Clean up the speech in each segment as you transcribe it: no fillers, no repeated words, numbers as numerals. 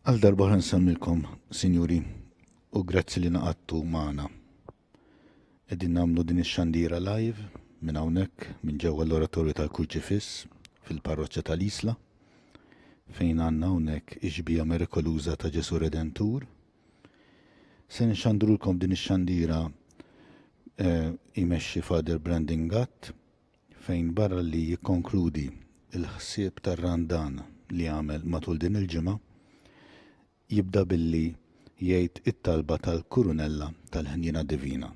Għal darba oħra nsemmilkom, sinjuri, u grazzi li naqattu magħna. Qegħdin nagħmlu din ix-xandira live minn hawnhekk minn ġewwa l-Oratorju tal-Kurċifiss fil-Parroċċa tal-Isla fejn għandna hawnhekk ix-xbieha mirikoluża ta' Ġesu Redentur. Se nxandrulkom din ix-xandira eh, imexxi Father Brandon Gatt fejn barra li jikkonkludi l-ħsieb tar-Randan li għamel matul din il-ġimgħa, jibda billi jgħid it-talba tal-Kurunella tal-Ħniena Divina.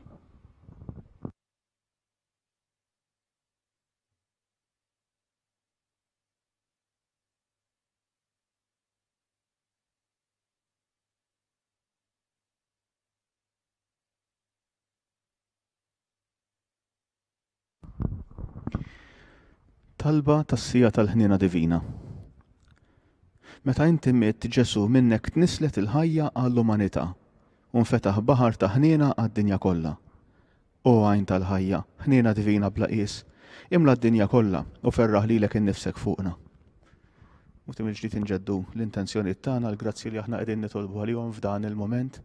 Talba tas-Siegħa tal-Ħniena Divina. Meta inti mitt, Ġesù, minnek tnisslet il-ħajja għall-umanità u nfetaħ baħar ta' ħniena għad-dinja kollha. O għajn tal-ħajja, ħniena divina bla qies, imla d-dinja kollha u ferraħ lilek innifsek fuqna. U tim il-ġdid inġeddu l-intenzjonijiet tagħna, l-grazzji li aħna qegħdin nitolbu għalihom f'dan il-mument.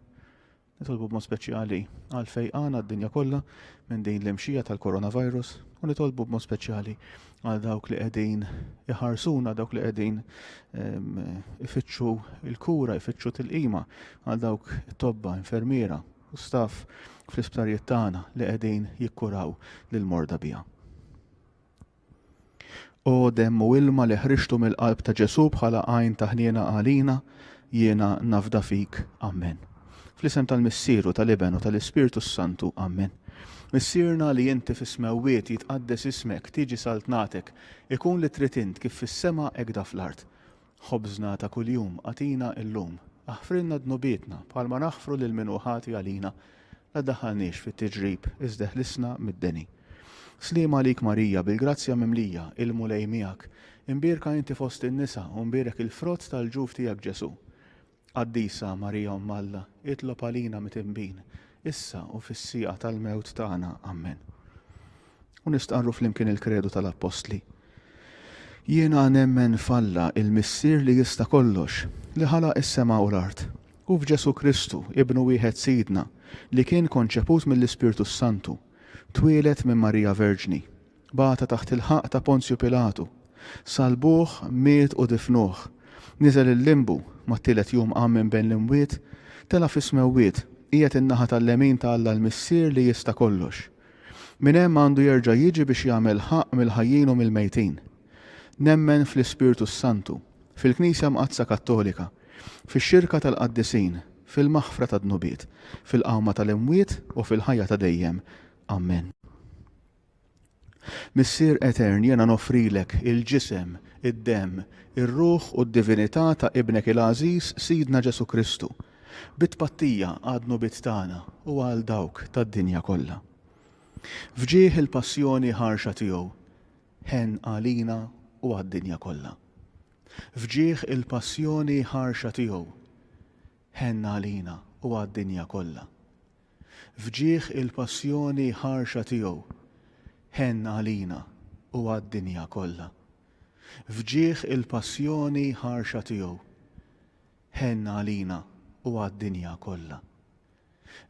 Nitolbu b'mod speċjali għal fejqan għad-dinja kollha minn din l-imxija tal-coronavirus u nitolbu b'mod speċjali għal dawk li qegħdin iħarsuna, dawk li qegħdin ehm, ifittxu il-kura, ifittxu tilqima għal dawk it-tobba, infermiera u staff fl-isptarijiet tagħna li qegħdin jikkuraw lil morda biha. O demm u ilma li ħriġtu mill-qalb ta' Ġesù bħala għajn ta' ħniena għalina, jiena nafda fik. Ammen. Fl-isem tal-Missier u tal-Iben u tal-Ispirtu s-Santu. Ammen. Missierna li inti fis-smewwiet, jitqaddes ismek, tiġi saltnatek, ikun li trid int kif fis-sema hekk da fl-art. Ħobżna ta' kuljum agħtina illum. Aħfrilna dnubietna, bħalma naħfru lil min hu ħati għalina. La ddaħħalniex fit-tiġrib, iżda eħlisna mid-deni. Sliem għalik Marija, bil-grazzja mimlija, il-Mulej miegħek. Imbierka inti fost in-nisa, u mbierek il-frott tal-ġuf tiegħek Ġesù. Qaddisa Marija Omm Alla, itlob għalina mitinbin, issa u fis-siegħa tal-mewt tagħna. Ammen. U nistqarru flimkien il-Kredu tal-Appostli. Jiena nemmen f'Alla, il-Missier li jista' kollox, li ħalaq is-sema u l-art, u f'Ġesù Kristu, Ibnu wieħed Sidna, li kien konċeput mill-Ispirtu s-Santu, twieled minn Marija Verġni, Bata taħt il-ħaqq ta' Ponzju Pilatu. Sallbuh, miet u difnuh. Niżel il-limbu, mat-tielet jum qam minn bejn l-imwiet, tela' fis-smewwiet, qiegħed in-naħa tal-lemin ta' Alla l-Missier li jista' kollox. Minn hemm għandu jerġa' jiġi biex jagħmel ħaqq mill-ħajjin u mill-mejtin. Nemmen fl-Ispirtu s-Santu, fil-Knisja Mqaddsa Kattolika, fix-xirka tal-qaddisin, fil-maħfra tad-dnubiet, fil-qawma tal-imwiet u fil-ħajja ta' dejjem. Ammen. Missier Etern, jiena noffrilek il-ġisem, id-demm, ir-ruħ u d-divinità ta' Ibnek il-għażiż Sidna Ġesù Kristu, bi tpattija għad-dnubiet tagħna u għal dawk tad-dinja kollha. F'ġieħ il-passjoni ħarxa tiegħu, ħenn għalina u għad-dinja kollha. F'ġieħ il-passjoni ħarxa tiegħu, ħenn għalina u għad-dinja kollha. F'ġieħ il-passjoni ħarxa tiegħu, ħenn għalina u għad-dinja kollha. F'ġieħ il-passjoni ħarxa tiegħu, ħenn għalina u għad-dinja kollha.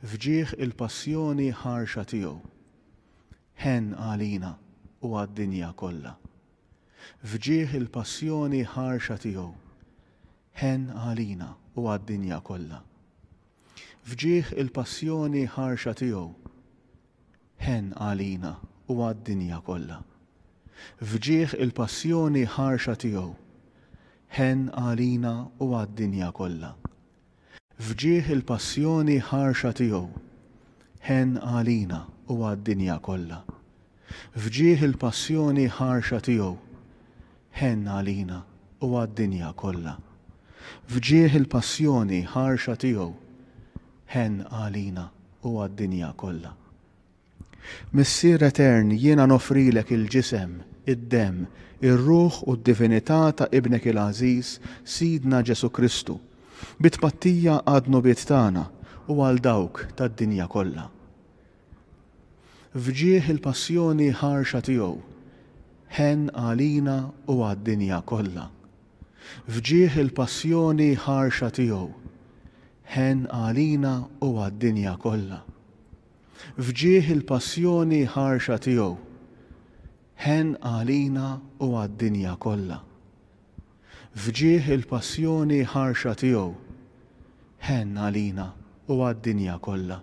F'ġieħ il-passjoni ħarxa tiegħu, ħenn għalina u għad-dinja kollha. F'ġieħ il-passjoni ħarxa tiegħu, ħenn għalina u għad-dinja kollha. F'ġieħ il-passjoni ħarxa tiegħu, ħenn għalina u għad-dinja kollha. F'ġieħ il-passjoni ħarxa tiegħu, ħenn għalina u għad-dinja kollha. F'ġieħ il-passjoni ħarxa tiegħu, ħenn għalina u għad-dinja kollha. F'ġieħ il-passjoni ħarxa tiegħu, ħenn għalina u għad-dinja kollha. F'ġieħ il-passjoni ħarxa tiegħu, ħenn għalina u għad-dinja kollha. Missier Etern, jiena noffrilek il-ġisem, id-demm, ir-ruħ u d-divinità ta' Ibnek il-għażiż, Sidna Ġesù Kristu, bi tpattija għad-dnubiet tagħna u għal dawk tad-dinja kollha. F'ġieħ il-passjoni ħarxa tiegħu, ħenn għalina u għad-dinja kollha. F'ġieħ il-passjoni ħarxa tiegħu, ħenn għalina u għad-dinja kollha. F'ġieħ il-passjoni ħarxa tiegħu, ħenn għalina u għad-dinja kollha. F'ġieħ il-passjoni ħarxa tiegħu, ħenn għalina u għad-dinja kollha.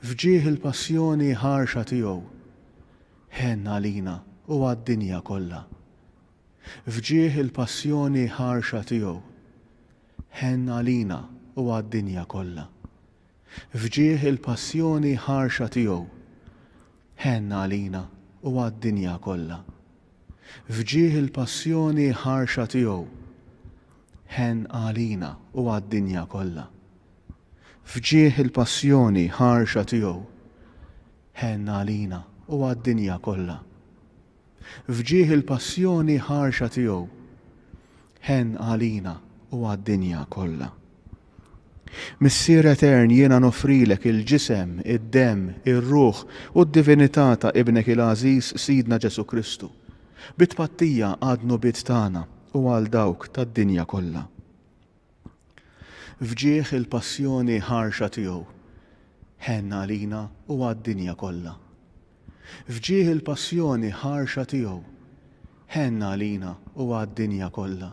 F'ġieħ il-passjoni ħarxa tiegħu, ħenn għalina u għad-dinja kollha. F'ġieħ il-passjoni ħarxa tiegħu, ħenn għalina u għad-dinja kollha. F'ġieħ il-passjoni ħarxa tiegħu, ħenn għalina u għad-dinja kollha. F'ġieħ il-passjoni ħarxa tiegħu, ħenn għalina u għad-dinja kollha. F'ġieħ il-passjoni ħarxa tiegħu, ħenn għalina u għad-dinja kollha. F'ġieħ il-passjoni ħarxa tiegħu, ħenn għalina u għad-dinja kollha. Missier Etern, jiena noffrilek il-ġisem, id-demm, ir-ruħ u d-divinità ta' Ibnek il-għażiż Sidna Ġesù Kristu, bi tpattija għad-dnubiet tagħna u għal dawk tad-dinja kollha. F'ġieħ il-passjoni ħarxa tiegħu, ħenn għalina u għad-dinja kollha. F'ġieħ il-passjoni ħarxa tiegħu, ħenn għalina u għad-dinja kollha.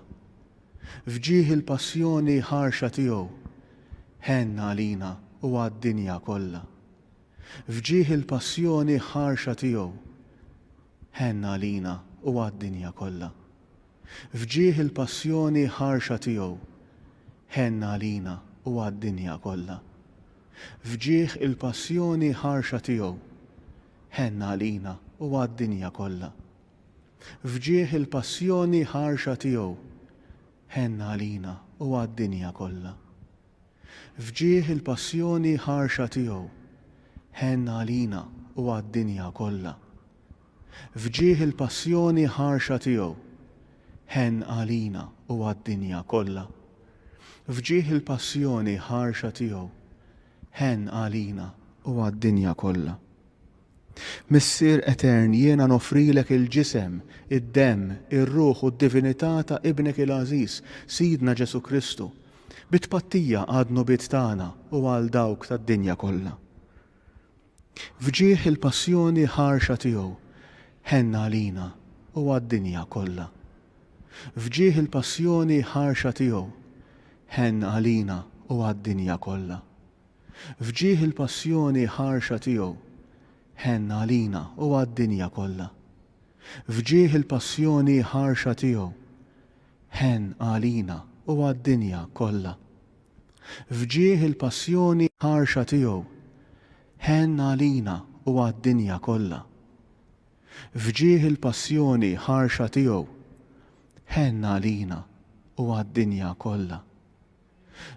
F'ġieħ il-passjoni ħarxa tiegħu, ħenn għalina u għad-dinja kollha. F'ġieħ il-passjoni ħarxa tiegħu, ħenn għalina u għad-dinja kollha. F'ġieħ il-passjoni ħarxa tiegħu, ħenn għalina u għad-dinja kollha. F'ġieħ il-passjoni ħarxa tiegħu, ħenn għalina u għad-dinja kollha. F'ġieħ il-passjoni ħarxa tiegħu, ħenn għalina u għad-dinja kollha. F'ġieħ il-passjoni ħarxa tiegħu, ħenn għalina u għad-dinja kollha. F'ġieħ il-passjoni ħarxa tiegħu, ħenn għalina u għad-dinja kollha. F'ġieħ il-passjoni ħarxa tiegħu, ħenn għalina u għad-dinja kollha. Missier Etern, jiena noffrilek il-ġisem, id-demm, ir-ruħ u d-divinità ta' Ibnek il-għażiż, Sidna Ġesù Kristu, bi tpattija għad-dnubiet tagħna u għal dawk tad-dinja kollha. F'ġieħ il-passjoni ħarxa tiegħu, ħenn għalina u għad-dinja kollha. F'ġieħ il-passjoni ħarxa tiegħu, ħenn għalina u għad-dinja kollha. F'ġieħ il-passjoni ħarxa tiegħu, ħenn għalina u għad-dinja kollha. F'ġieħ il-passjoni ħarxa tiegħu, ħenn għalina u għad-dinja kollha. F'ġieħ il-passjoni ħarxa tiegħu, ħenn għalina u għad-dinja kollha. F'ġieħ il-passjoni ħarxa tiegħu, ħenn għalina u għad-dinja kollha.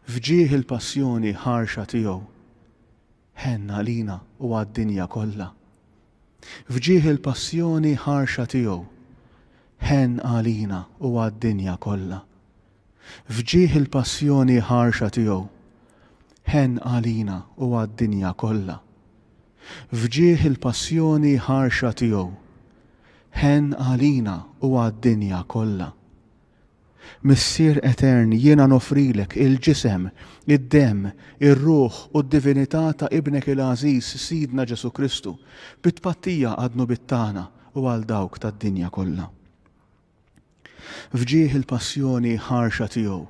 F'ġieħ il-passjoni ħarxa tiegħu, ħenn għalina u għad-dinja kollha. F'ġieħ il-passjoni ħarxa tiegħu, ħenn għalina u għad-dinja kollha. F'ġieħ il-passjoni ħarxa tiegħu, ħenn għalina u għad-dinja kollha. F'ġieħ il-passjoni ħarxa tiegħu, ħenn għalina u għad-dinja kollha. Missier Etern, jiena noffrilek il-ġisem, id-demm, ir-ruħ u d-divinità ta' Ibnek il-għażiż Sidna Ġesù Kristu, bi tpattija għad-dnubiet tagħna u għal dawk tad-dinja kollha. F'ġieħ il-passjoni ħarxa tiegħu,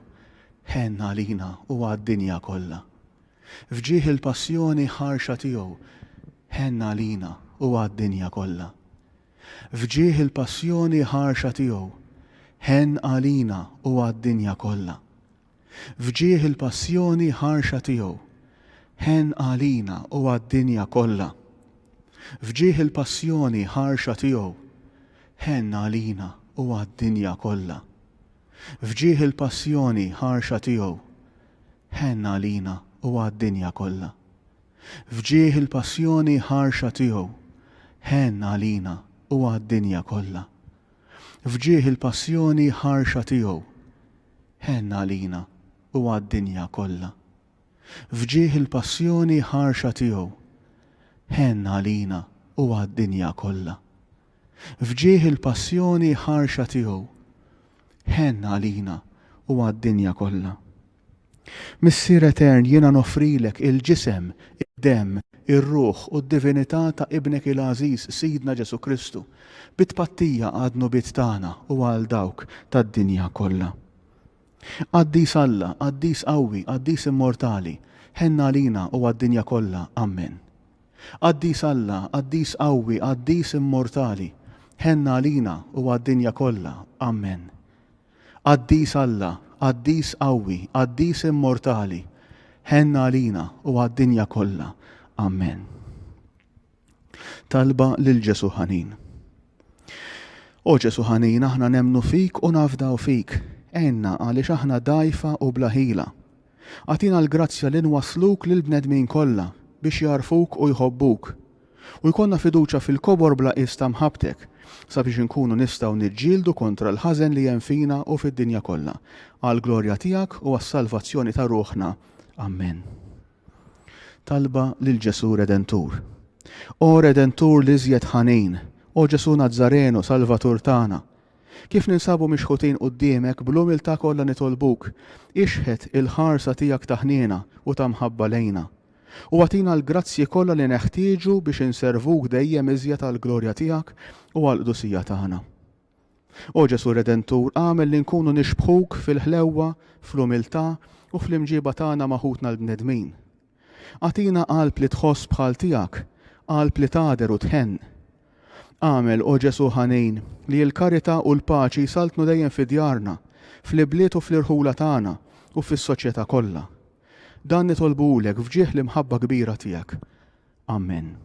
ħenn għalina u għad-dinja kollha. F'ġieħ il-passjoni ħarxa tiegħu, ħenn għalina u għad-dinja kollha. F'ġieħ il-passjoni ħarxa tiegħu, ħenn għalina u għad-dinja kollha. F'ġieħ il-passjoni ħarxa tiegħu, ħenn għalina u għad-dinja kollha. F'ġieħ il-passjoni ħarxa tiegħu, ħenn għalina u għad-dinja kollha. F'ġieħ il-passjoni ħarxa tiegħu, ħenn għalina u għad-dinja kollha. F'ġieħ il-passjoni ħarxa tiegħu, ħenn għalina u għad-dinja kollha. F'ġieħ il-passjoni ħarxa tiegħu, ħenn għalina u għad-dinja kollha. F'ġieħ il-passjoni ħarxa tiegħu, ħenn għalina u għad-dinja kollha. F'ġieħ il-passjoni ħarxa tiegħu, Ħenn għalina u għad-dinja kollha. Missier Etern, jiena noffrilek il-ġisem, id-demm, ir-ruħ u d-divinità ta' Ibnek il-għażiż Sidna Ġesù Kristu, bi tpattija għad-dnubiet tagħna u għal dawk tad-dinja kollha. Qaddis Alla, qaddis qawwi, qaddis immortali, ħenn għalina u għad-dinja kollha. Ammen. Qaddis Alla, qaddis qawwi, qaddis immortali, ħenn għalina u għad-dinja kollha. Ammen. Qaddis Alla, qaddis qawwi, qaddis immortali, ħenn għalina u għad-dinja kollha. Ammen. Talba lil Ġesù ħanin. O Ġesù ħanin, aħna nemmnu fik u nafdaw fik. Għinna għaliex aħna dgħajfa u bla ħila. Agħtina l-grazzja li nwassluk lill-bnedmin kollha biex jagħrfuk u jħobbuk. U jkollna fiduċja fil-kobor bla qies ta' mħabbtek, sabiex inkunu nistgħu niġġieldu kontra l-ħażen li hemm fina u fid-dinja kollha, għall-glorja tiegħek u għas-salvazzjoni ta' ruħna. Ammen. Talba lil Ġesù Redentur. O Redentur l-iżjed ħanin, o Ġesù Nazzarenu, Salvatur tagħna, kif ninsabu mixħutin quddiemek bl-umiltà kollha nitolbuk, ixħet il-ħarsa tiegħek ta' ħniena u ta' mħabba lejna, u agħtina l-grazzji kollha li neħtieġu biex inservuk dejjem iżjed għall-glorja tiegħek u għall-qdusija tagħna. O Ġesù Redentur, agħmel li nkunu nixbħuk fil-ħlewwa, fl-umiltà u fl-imġieba tagħna ma' ħutna l-bnedmin. Agħtina qalb li tħoss bħal tiegħek, qalb li tagħder u tħenn. Agħmel, o Ġesù ħanin, li l-karità u l-paċi jsaltnu dejjem fi djarna, fl-ibliet u fl-irħula tagħna u fis-soċjetà kollha. Dan nitolbuhulek f'ġieħ l-imħabba kbira tiegħek. Amen.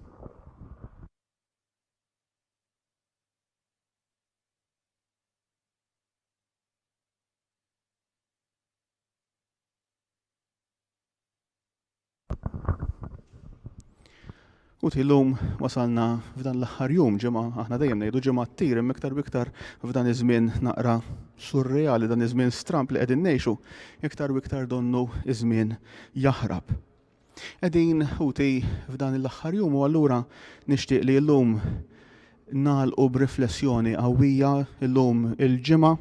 U illum wasalna f'dan l-aħħar jum ġimgħa, aħna dejjem ngħidu ġimgħa ttir imma iktar biktar f'dan iż-żmien naqra surreali, dan iż-żmien stramp li qegħdin ngħixu, iktar u iktar donnu iż-żmien jaħrab. Qegħdin ħuti f'dan l-aħħar jum u allura nixtieq li llum nagħlqu b'riflessjoni qawwija llum il-ġimgħa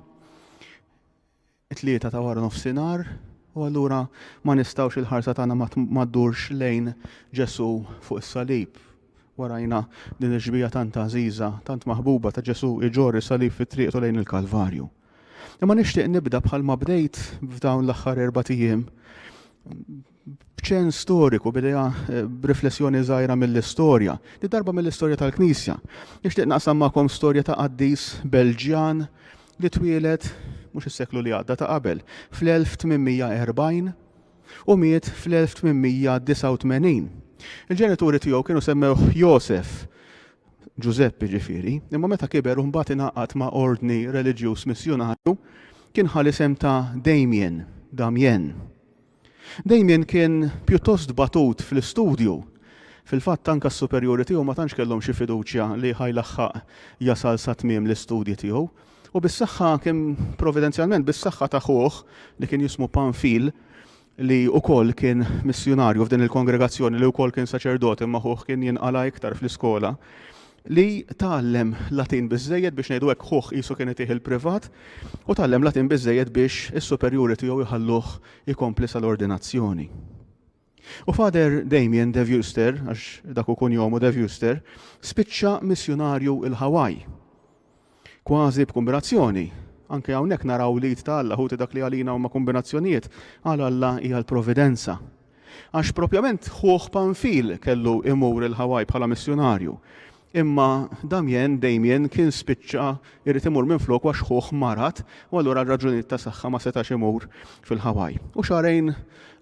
it-tlieta ta' wara nofsinhar u allura ma nistgħux il-ħarsa tagħna ma ddurx lejn Ġesù fuq is-salib. Warajna din ix-xbieha tant għażiża, tant maħbuba ta' Ġesù iġorr is-salib fi triqtu lejn il-Kalvarju. Imma nixtieq nibda bħalma bdejt f'dawn l-aħħar erbat ijiem b'ċen storiku, b'idea eh, b'riflessjoni żgħira mill-istorja, di darba mill-istorja tal-Knisja. Nixtieq naqsam magħkom storja ta' qaddis Belġjan li twieled mhux is-seklu li għadda ta' qabel, fl-1840 u miet fl-1889. Il-ġenituri tiegħu kienu semmewh Josef, Ġużeppi ġifieri, imma meta kiber u mbagħad ingħaqad ma' ordni reliġjuż missjunarju, kien ħa l-isem ta' Damien, Damien. Damien kien pjuttost batut fl-istudju. Fil-fatt anke s-superjuri tiegħu ma tantx kellhom xi fiduċja li ħa jlaħħaq jasal sa tmiem l-istudji tiegħu. U bis-saħħa kien providenzjalment bis-saħħa ta' ħuh li kien jismu Pamphile li wkoll kien missjunarju f'din il-kongregazzjoni li wkoll kien saċerdot imma ħuh kien jinqala' iktar fl-iskola li tgħallem Latin biżżejjed biex ngħidu hekk ħuh qisu kien itih il-privat u tgħallem Latin biżżejjed biex is-superjuri tiegħu jħalluh ikompli sal-ordinazzjoni. U Father Damien de Veuster, għax dak hu kunjomu de Veuster, spiċċa missjunarju il-Hawaii. Kważi b'kumbinazzjoni. Anke hawnhekk naraw l-id ta' Alla, ħuti dak li għalina huma kumbinazzjonijiet, għal Alla hija l-providenza. Għax propjament ħuh Pamphile kellu imur il-Hawaii bħala missjunarju. Imma Damien, Damien, kien spiċċa jrid imur minfloku għax ħuh marad u allura għal raġunijiet ta' saħħa ma setax imur fil-Hawaii. U xahrejn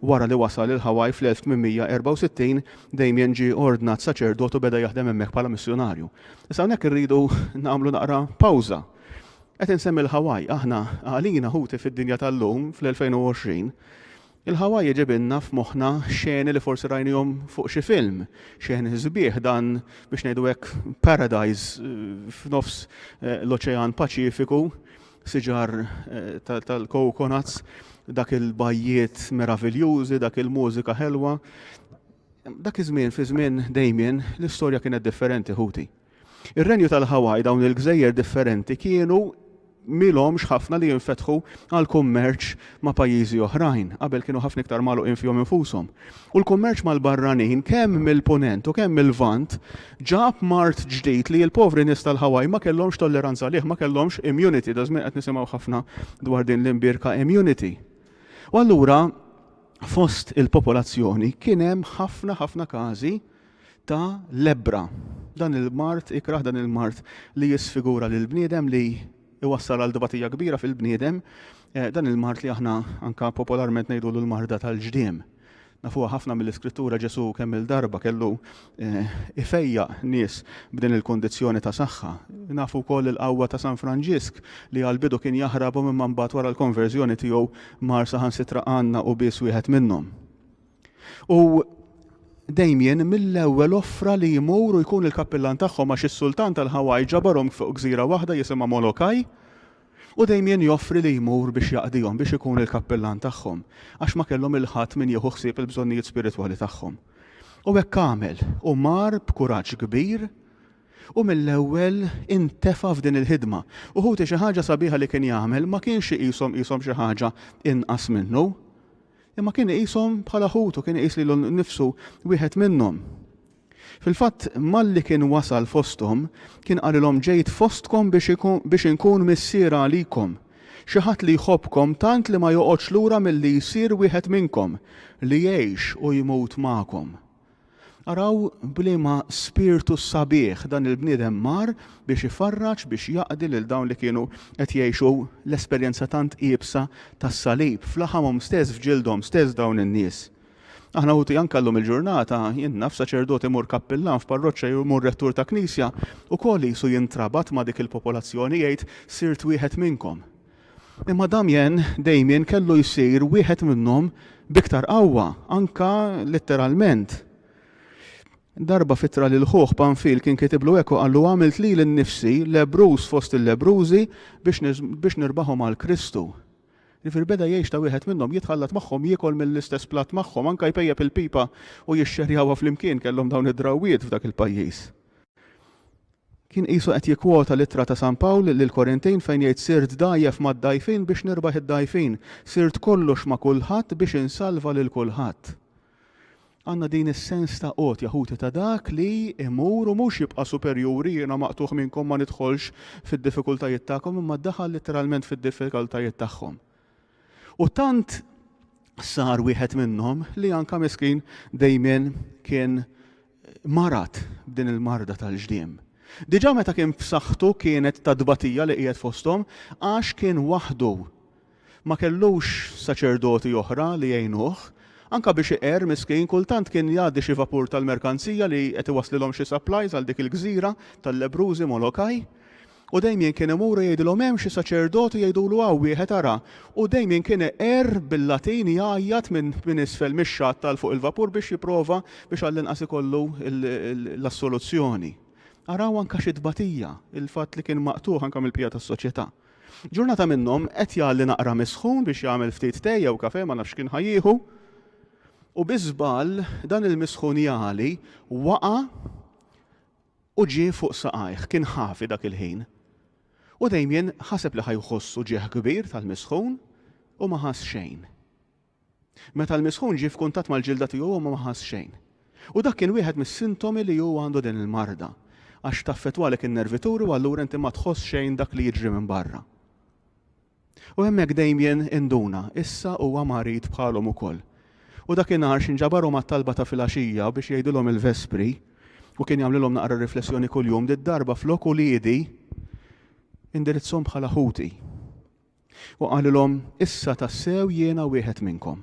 wara li wasal il-Hawaii fl-1864, Damien ġie ordnat saċerdot u beda jaħdem hemmhekk bħala missjunarju. Issa hawnhekk irridu nagħmlu naqra pawża. Qed insemmi l-Hawaii, aħna għalina ħuti fid-dinja tal-lum fl-2020, Il-Hawaii jġibilna f'moħħna xeni li forsi rajnihom fuq xi film, xeni sbieħ dan biex ngħidu hekk paradise eh, f'nofs eh, l-Oċean Paċifiku, siġar eh, tal-coconuts, dak il-bajjiet meraviljużi, dak il-mużika ħelwa. Dak iż-żmien, fi żmien Damien, l-istorja kienet differenti ħuti. Ir-renju tal-Hawaii dawn il-gżejjer differenti kienu. M'ilhomx ħafna li jinfetħu għall-kummerċ ma' pajjiżi oħrajn. Qabel kienu ħafna iktar magħluqin fihom infushom. U l-kummerċ mal-barranin, kemm mill-Punent u kemm mil-Lvant, ġab mard ġdid li l-povri nies tal-Hawaii ma kellhomx tolleranza għalih, ma kellhomx immunity. Daż-żmien qed nisimgħu ħafna dwar din l-imbierka immunity. U allura fost il-popolazzjoni kien hemm ħafna ħafna każi ta' lebbra. Dan il-mard ikrah, dan il-mard li jisfigura lill-bniedem, li iwassal għal tbatija kbira fil-bniedem, eh, dan il-mard li aħna anka popolarment ngħidulu l-marda tal-ġdiem. Nafuha ħafna mill-iskrittura Ġesu kemm il-darba kellu eh, ifejjaq nies b'din il-kondizzjoni ta' saħħa. Nafu wkoll il-qawwa ta' San Franġisk li għal-bidu kien jaħrabhom imma mbagħad wara l-konverżjoni tiegħu mar saħansitra għandna u biss wieħed minnhom. U Damien mill-ewwel offra li jmur u jkun il-kappillan tagħhom għax is-sultan tal-Hawaii ġabarhom fuq gżira waħda jisimha Molokai u Damien joffri li jmur biex jaqdihom biex ikun il-kappillan tagħhom għax ma kellhom 'il ħadd min jieħu ħsieb il-bżonnijiet spiritwali tagħhom. U hekk għamel u mar b'kuraġġ kbir u mill-ewwel intefa' f'din il-ħidma. U ħuti xi ħaġa sabiħa li kien jagħmel ma kienx iqishom qishom xi ħaġa inqas minnu. Imma kien iqishom bħala ħutu, kien iqis lilu nnifsu wieħed minnhom. Fil-fatt, malli kien wasal fosthom, kien qalilhom ġejt fostkom biex inkun missier għalikom, xi ħadd li jħobbkom tant li ma joqgħodx lura milli jsir wieħed minnkom, li jgħix u jmut magħkom. Araw b'liema spirtu sabiħ dan il-bniedem mar biex ifarraġ, biex jaqdi lil dawn li kienu qed jgħixu l-esperjenza tant iebsa tas-salib, f'laħamhom stess, f'ġildhom stess dawn in-nies. Aħna ħuti anke llum il-ġurnata, jien naf saċerdot imur kappillan f'parroċċa jew imur rettur ta' knisja, ukoll qisu jintrabat ma' dik il-popolazzjoni jgħid sirt wieħed minnkom. Imma Damien, Damien kellu jsir wieħed minnhom b'iktar qawwa, anka letteralment. Darba f'ittra lil ħuh Pamfil kien kitiblu hekk u qallu għamilt lili nnifsi lebbruż fost il-lebbrużi biex, biex nirbaħhom għal Kristu. Jiġifieri beda jgħix ta' wieħed minnhom, jitħallat magħhom, jiekol mill-istess platt magħhom, anka jpejjep il-pipa u jixxerjawha flimkien kellhom dawn id-drawwiet f'dak il-pajjiż. Kien qisu qed jikkwota l-ittra ta' San Pawl lill-Korintin fejn jgħid sirt dgħajjef mad-dgħajfin biex nirbaħ id-dgħajfin, sirt kollox ma' kulħadd biex insalva lil kulħadd. Għandna din is-sens ta' għotja ħuti ta' dak li imur u mhux jibqa' superjuri jiena maqtugħ minnkom ma nidħolx fid-diffikultajiet tagħkom imma daħal litteralment fid-diffikultajiet tagħhom. U tant sar wieħed minnhom li anka miskin Damien kien marad b'din il-marda tal-ġdiem. Diġà meta kien b'saħħtu kienet ta' tbatija li qiegħed fosthom għax kien waħdu. Ma kellux saċerdoti oħra li jgħinuh. Anka biex iqerr miskin kultant kien jgħaddi xi vapur tal-merkanzija li qed iwasslilhom xi supplies għal dik il-gżira tal-lebbrużi Molokai. U Damien kien imur u jgħidilhom hemm xi saċerdot u jgħidulu hawn wieħed ara. U Damien kien iqerr bil-Latin jgħajjat minn minn isfel mix-xatt għal fuq il-vapur biex jipprova biex għall-inqas ikollu l-assoluzzjoni. Araw anka xi tbatija, il-fatt li kien maqtugħ anka mill-bqija tas-soċjetà. Ġurnata minnhom qed jgħalli naqra misħun biex jagħmel ftit te jew kafè ma nafx x'kien ħa jieħu. U bi żball dan il-misħun jagħli waqa' U ġie fuq saqajh, kien ħafi dak il-ħin. U Damien ħaseb li ħa jħoss uġigħ kbir tal-misħun u ma ħass xejn. Meta l-misħun ġie f'kuntatt mal-ġilda tiegħu hu ma ħass xejn. U dak kien wieħed mis-sintomi li hu għandu din il-marda, għax taffettwalek in-nervituri u allura inti ma tħoss xejn dak li jiġri minn barra. U hemmhekk Damien induna, issa huwa marid bħalhom ukoll. U dakinhar x'ħin ġabarhom għat-talba ta' filgħaxija biex jgħidilhom il-vespri, u kien jagħmlilhom naqra riflessjoni kuljum, did-darba flok uliedi indirizzhom bħala ħuti. U qalilhom, issa tassew jiena wieħed minnkom.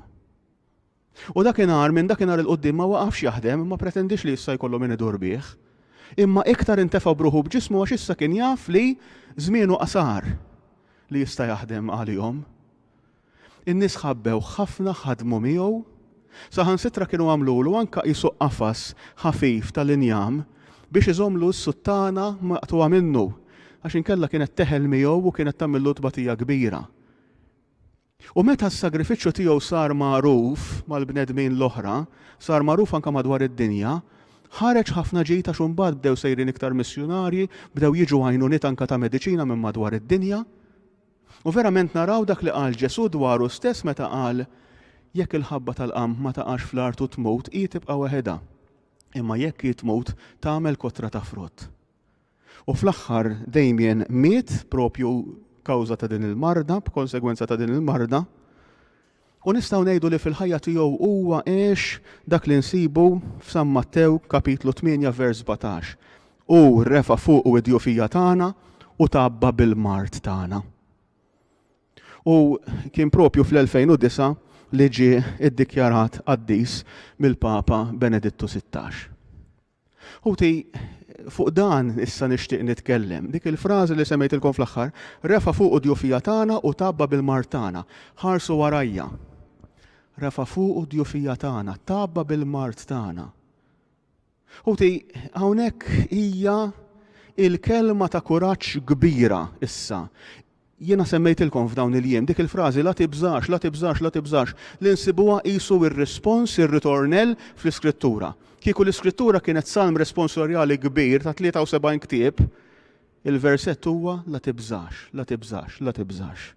U dakinhar, minn dakinhar 'il quddiem ma waqafx jaħdem, ma pretendiex li issa jkollu min idur bih. Imma iktar intefa' b'ruħu u b'ġismu għax issa kien jaf li żmienu qasar li jista' jaħdem għalihom. In-nies ħabbewh ħafna, ħadmu miegħu. Saħansitra kienu għamlulu anke qisu qafas ħafif tal-injam biex iżommlu s-suttana maqtugħa minnu, għax inkella kienet teħel miegħu u kienet tagħmillu tbatija kbira. U meta s-sagrifiċċju tiegħu sar magħruf mal-bnedmin l-oħra, sar magħruf anke madwar id-dinja, ħareġ ħafna ġid għax imbagħad bdew sejrin iktar missjunarji, bdew jiġu għajnuniet anke ta' mediċina minn madwar id-dinja. U verament naraw dak li qal Ġesù dwaru stess meta qal, Jekk il-ħabba tal-qamħ ma taqax fl-art u tmut, hi tibqa' waħedha. Imma jekk hi tmut, tagħmel kotra ta' frott. U fl-aħħar Damien miet propju kawża ta' din il-marda, b'konsegwenza ta' din il-marda. U nistgħu ngħidu li fil-ħajja tiegħu huwa għex dak li nsibu f'San Mattew kapitlu 8 vers 17. Hu refa' fuqu id-djufija tagħna u tgħabba bil-mard tagħna. U kien propju fl-2009 li ġie iddikjarat qaddis mill-Papa Benedittu 16. Ħuti, fuq dan issa nixtieq nitkellem. Dik il-frażi li semmejtilkom fl-aħħar, refa' fuqu d-djufija tagħna u tgħabba bil-mard tagħna. Ħarsu warajja. Refa' fuqu d-djufija tagħna, tgħabba bil-mard tagħna. Ħuti, hawnhekk hija il-kelma ta' kuraġġ kbira issa. Jiena semmejtilkom f'dawn il-jiem dik il-frażi la tibżax, la tibżax, la tibżax, li nsibuha qisu r-rispons, ir-ritornell fl-Iskrittura. Kieku l-Iskrittura kienet salm responsorjali kbir ta' 73 ktieb, il-versett huwa la tibżax, la tibżax, la tibżax.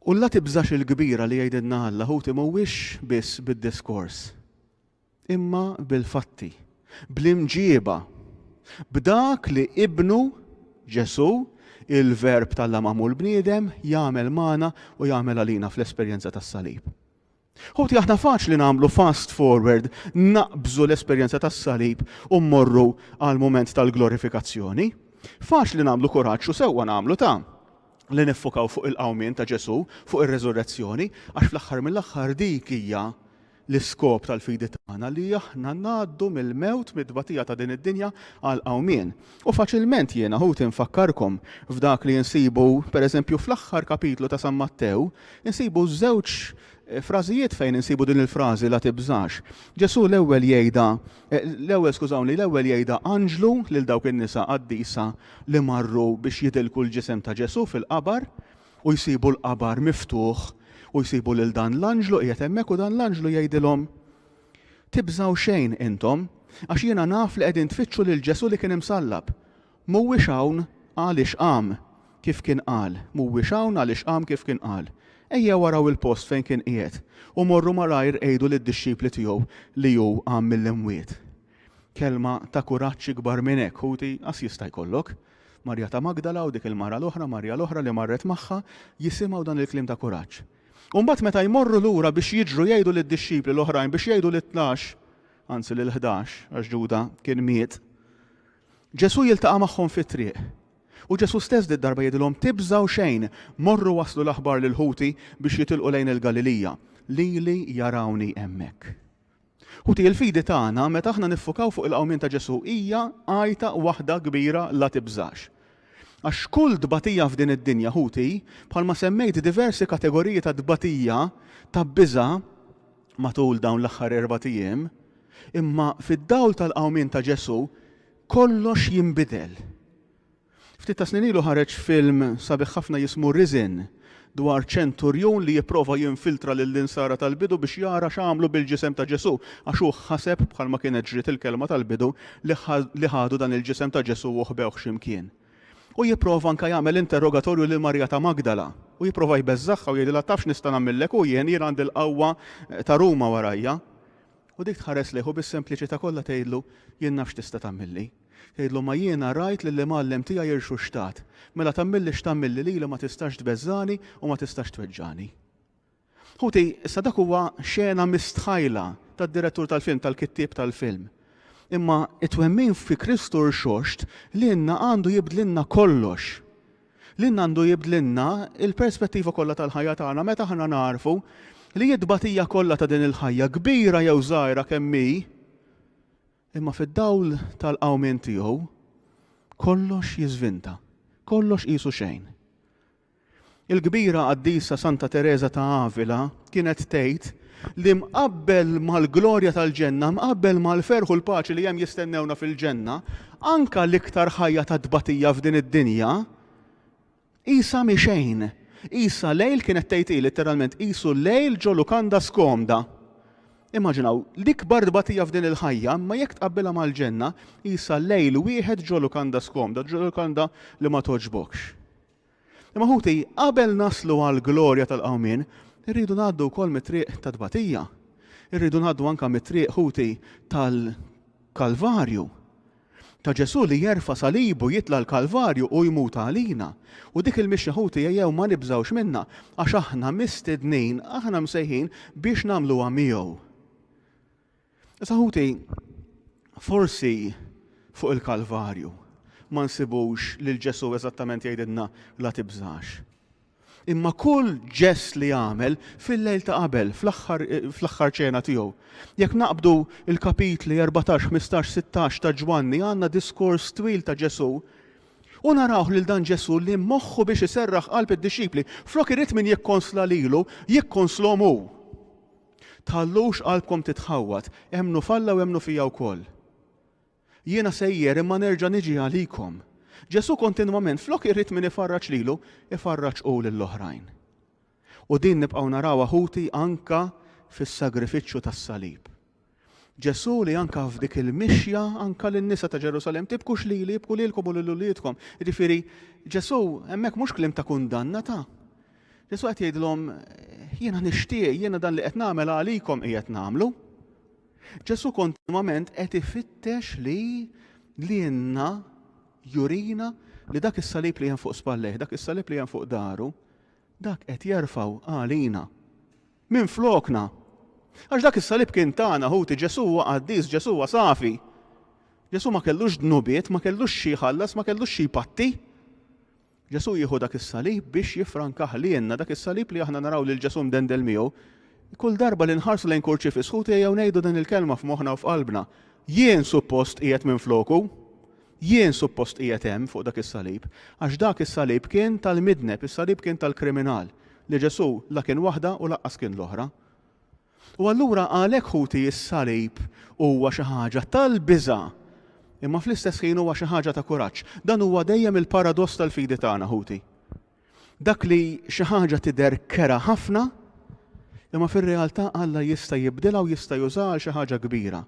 U la tibżax il-kbira li jgħidilna Alla ħuti mhuwiex biss bid-diskors. imma bil-fatti, bl-imġieba, b'dak li Ibnu, Ġesù, il-Verb t'Alla magħmul bniedem, jagħmel magħna u jagħmel għalina fl-esperjenza tas-salib. Ħuti aħna faċli nagħmlu fast forward, naqbżu l-esperjenza tas-salib u mmorru għall-mument tal-glorifikazzjoni. Faċli nagħmlu kuraġġ u sewwa nagħmlu ta' li niffukaw fuq il-qawmien ta' Ġesù, fuq ir-reżurrezzjoni, għax fl-aħħar mill-aħħar dik hija L-iskop tal-fidi tagħna li aħna ngħaddu mill-mewt, mit-tbatija ta' din id-dinja għall-qawmien. U faċilment jiena, ħuti, nfakkarkom f'dak li nsibu, per eżempju, fl-aħħar kapitlu ta' San Mattew, insibu żewġ frażijiet fejn insibu din il-frażi la tibżax. Ġesù l-ewwel jgħidha, l-ewwel skużawni, l-ewwel jgħidha anġlu lil dawk in-nisa qaddisa li marru biex jidilku l-ġisem ta' Ġesù fil-qabar, U jsibu l-qabar miftuħ u jsibu lil dan l-anġlu qiegħed hemmhekk u dan l-anġlu jgħidilhom, Tibżgħu xejn intom, għax jiena naf li qegħdin tfittxu lil Ġesù li kien imsallab. Mhuwiex hawn għaliex qam, kif kien qal. Mhuwiex hawn għaliex qam kif kien qal. Ejjew araw il-post fejn kien qiegħed, u morru malajr għidu lid-dixxipli tiegħu li hu qam mill-imwiet. Kelma ta' kuraġġ ikbar minn hekk, ħuti, qas jista' jkollok. Marija ta' Magdala u dik il-mara l-oħra, Marija l-oħra li marret magħha, jisimgħu dan il-kliem ta' kuraġġ. U mbagħad meta jmorru lura biex jiġru jgħidu lid-dixxipli l-oħrajn biex jgħidu lit-tnax, anzi lill-ħdax, għax Ġuda kien miet, Ġesù jiltaqa' magħhom fit-triq. U Ġesù stess did-darba jgħidilhom, Tibżgħu xejn, morru wasslu l-aħbar lil ħuti biex jitilqu lejn il-Galilija. Lili jarawni hemmhekk. Ħuti, il-fidi tagħna meta aħna niffukaw fuq il-qawmien ta' Ġesù hija għajta waħda kbira la tibżax. Għax kull tbatija f'din id-dinja, ħuti, bħalma semmejt diversi kategoriji ta' tbatija, ta' biża' matul dawn l-aħħar erbat ijiem, imma fid-dawl tal-qawmien ta' Ġesù kollox jinbidel. Ftit ta' snin ilu ħareġ film sabiħ ħafna jismu Risen, dwar ċenturjun li jipprova jinfiltra lill-Insara tal-bidu biex jara x'għamlu bil-ġisem ta' Ġesù, għax hu ħaseb, bħalma kienet ġriet il-kelma tal-bidu, li ħadu dan il-ġisem ta' Ġesù u ħbewh xi mkien. U jipprova anke jagħmel interrogatorju lil Marija ta' Magdala, u jipprova jbeżżagħha u jgħidilha taf x'nista' nagħmillek u jien, jien għandi l-qawwa ta' Ruma warajja. U dik tħares lejh u bis-sempliċità kollha tgħidlu, jien naf x'tista' tagħmilli. Tgħidlu, Ma jiena rajt lill-Imgħallem tiegħi irxuxtat. Mela tagħmilli x'tagħmilli lili ma tistax tbeżżagħni u ma tistax tweġġagħni. Ħuti, issa dak huwa xena mistħajla tad-direttur tal-film, tal-kittieb tal-film. Imma it-twemmin fi Kristu rxoxt lilna għandu jibdlilna kollox. Lilna għandu jibdlilna il-perspettiva kollha tal-ħajja tagħna meta aħna nagħrfu li t-tbatija kollha ta' din il-ħajja, kbira jew żgħira kemm hi, Imma fid-dawl tal-qawmien tiegħu, kollox jiżvinta, kollox qisu xejn. Il-kbira qaddisa Santa Tereża ta' Avila kienet tgħid li mqabbel mal-glorja tal-ġenna, mqabbel mal-ferħ u l-paċi li hemm jistennewna fil-ġenna, anka l-iktar ħajja ta' tbatija f'din id-dinja, Qisha mhi xejn. Qisha lejl kienet tgħid hi litteralment qisu lejl ġo lukanda skomda. Immaġinaw, l-ikbar tbatija f'din il-ħajja, imma jekk tqabbilha mal-ġenna, qisha lejl wieħed ġo lukanda skomda, ġo lukanda li ma togħġbokx. Imma ħuti, qabel naslu għall-glorja tal-qawmien, irridu ngħaddu wkoll mit-triq ta' tbatija. Irridu ngħaddu anka mit-triq ħuti tal-Kalvarju. Ta' Ġesù li jerfa' salibu, jitla' l-Kalvarju u jmut għalina. U dik il-mixja ħuti ejjew ma nibżgħux minnha għax aħna mistednin, aħna msejħin biex nagħmluha miegħu. Issa ħuti, forsi fuq il-Kalvarju ma nsibux lil Ġesù eżattament jgħidilna la tibżax. Imma kull ġest li għamel fil-lejl ta' qabel, fl-aħħar ċena tiegħu. Jekk naqbdu l-kapitli 14, 15, 16 ta' Ġwanni għandna diskors twil ta' Ġesù u narawh lil dan Ġesù li moħħu biex iserraħ qalb id-dixxipli, flok irid min jikkonsla lilu, jikkonslhom hu. Tħallux qalbkom titħawwad, emmnu f'Alla u emmnu fija wkoll. Jiena sejjer imma nerġa' niġi għalikom. Ġesù kontinwament, flok irid min ifarraġ lilu, ifarraġ hu lill-oħrajn. U din nibqgħu narawha ħuti anka fis-sagrifiċċju tas-salib. Ġesù li anka f'dik il-mixja anka lin-nisa ta' Ġerusalemm tibkux lili, ibku lilkom u lil uliedkom. Jiġifieri Ġesù hemmhekk mhux kliem ta' kundanna ta' Ġesù qed jgħidilhom jiena nixtieq, jiena dan li qed nagħmel għalikom qiegħed nagħmlu. Ġesù kontinwament qed ifittex li lilna jurina li dak is-salib li hemm fuq spallejh, dak is-salib li hemm fuq daru, dak qed jerfgħu għalina. Minflokna. Għax dak is-salib kien tagħna, ħuti, Ġesù huwa qaddis, Ġesù huwa safi. Ġesù ma kellux dnubiet, ma kellux xi jħallas, ma kellux xi jpatti. Ġesù jieħu dak is-salib biex jiffrankah lilna, dak is-salib li aħna naraw lil Ġesù mdendel miegħu. Kull darba li nħarsu lejn kurċifiss, ħuti ejjew ngħidu din il-kelma f'moħħna u f'qalbna, Jien suppost qiegħed minfloku. Jien suppost qiegħed hemm fuq dak is-salib. Għax dak is-salib kien tal-midneb, is-salib kien tal-kriminal, li Ġesù la kien waħda u lanqas kien l-oħra. U allura għalhekk ħuti s-salib huwa xi ħaġa tal-biża' imma fl-istess ħin huwa xi ħaġa ta' kuraġġ. Dan huwa dejjem il-paradoss tal-fidi tagħna ħuti. Dak li xi ħaġa tidher kerha ħafna, imma fir-realtà Alla jista' jibdilha u jista' jużaha għal xi ħaġa kbira.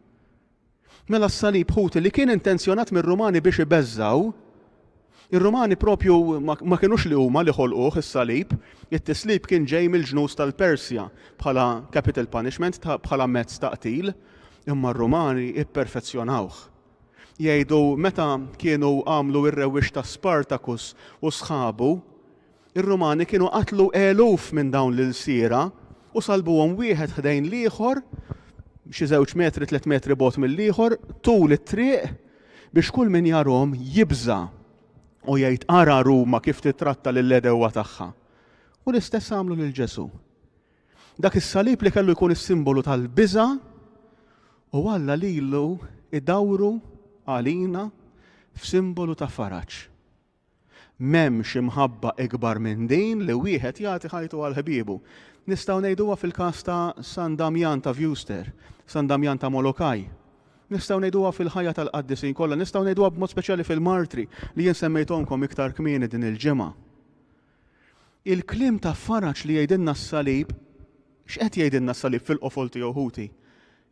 Mela s-salib, ħuti, li kien intenzjonat mir-Rumani biex ibeżżgħu, ir-Rumani propju ma kinux li huma li ħolquh is-salib, it-tislib kien ġej mill-ġnus tal-Persja bħala capital punishment, bħala mezz ta' qtil, imma r-Rumani ipperfezzjonawh. Jgħidu meta kienu għamlu r-rewwixta ta' Spartacus u sħabu, Ir-Rumani kienu qatlu eluf minn dawn l-ilsiera u sallbuhom wieħed ħdejn l-ieħor, xi żewġ metri, tlett metri bogħod mill-ieħor, tul it-triq biex kull min jarhom jibża' u jgħid ara Ruma kif tittratta lill-għedewwa tagħha. U l-istess għamlu lil Ġesù. Dak is-salib li kellu jkun is-simbolu tal-biża' u Alla lilu idawru għalina f'simbolu ta' faraġ. M'hemmx imħabba ikbar minn din li wieħed jagħti ħajtu għal ħbiebu. Nistgħu ngħiduha fil-każ ta' San Damjan ta' Vewster, San Damjan ta' Molokai. Nistgħu ngħiduha fil-ħajja tal-qaddisin kollha, nistgħu ngħiduha b'mod speċjali fil-martri li jien semmejthomkom iktar kmieni din il-ġimgħa. Il-kliem ta' faraġ li jgħidilna s-salib, x'qed jgħidilna s-salib fil-qofol tiegħu ħuti?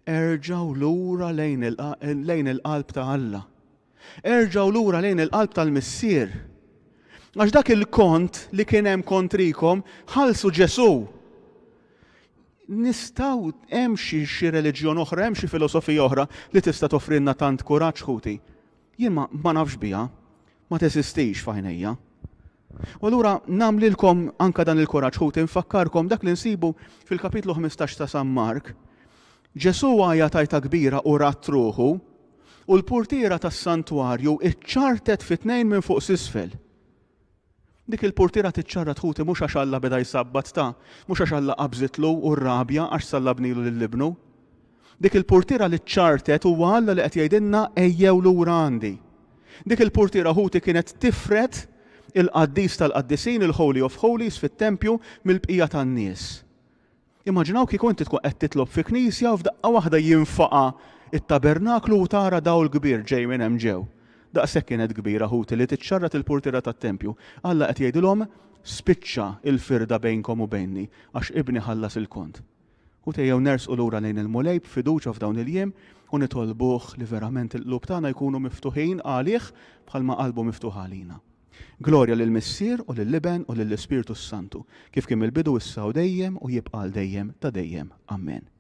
Erġgħu lura lejn il-qalb ta' Alla. Erġgħu lura lejn il-qalb tal-Missier. Għax dak il-kont li kien hemm kontrikom ħallsu Ġesù. Nistgħu hemm xi xi reliġjon oħra, hemm xi filosofija oħra li tista' toffrilna tant kuraġġ ħuti. Jien ma, ma nafx biha, ma teżistix f'għajnejja. U allura nagħmlilkom anka dan il-kuraġġ ħuti nfakkarkom dak li nsibu fil-kapitlu 15 ta' San Mark. Ġesù għajat għajta kbira u radd ruħu U l-purtiera tas-santwarju ċċartet fi tnejn minn fuq s'isfel. Dik il-purtiera tiċċarrat ħuti mhux għax Alla beda jsabbat ta, mhux għax Alla qabżitlu u rrabja għax sallabnilu lil ibnu. Dik il-purtiera li ċċartet huwa Alla li qed jgħidilna ejjew lura għandi. Dik il-purtiera ħuti kienet tifred il-qaddis tal-qaddisin, il-Holy of Holies fit-tempju mill-bqija tan-nies. Immaġinaw kieku inti tkun qed titlob fi knisja u f'daqqa waħda jinfaqa' t-tabernaklu u tara dawl kbir ġej minn hemm ġew. Daqshekk kienet kbira, ħuti, li tiċċarrat il-purtiera tat-tempju. Alla qed jgħidilhom, Spiċċa l-firda bejnkom u bejni, għax ibni ħallas il-kont. Ħuti ejjew nersqu lura lejn il-Mulej b'fiduċja f'dawn il-jiem u nitolbuh li verament il-qlub tagħna jkunu miftuħin għalih bħalma qalbu miftuħa għalina. Glorja lill-Missier u lill-Iben u lill-Ispirtu s-Santu, kif kien mill-bidu issa u dejjem u jibqa' għal dejjem ta' dejjem. Ammen.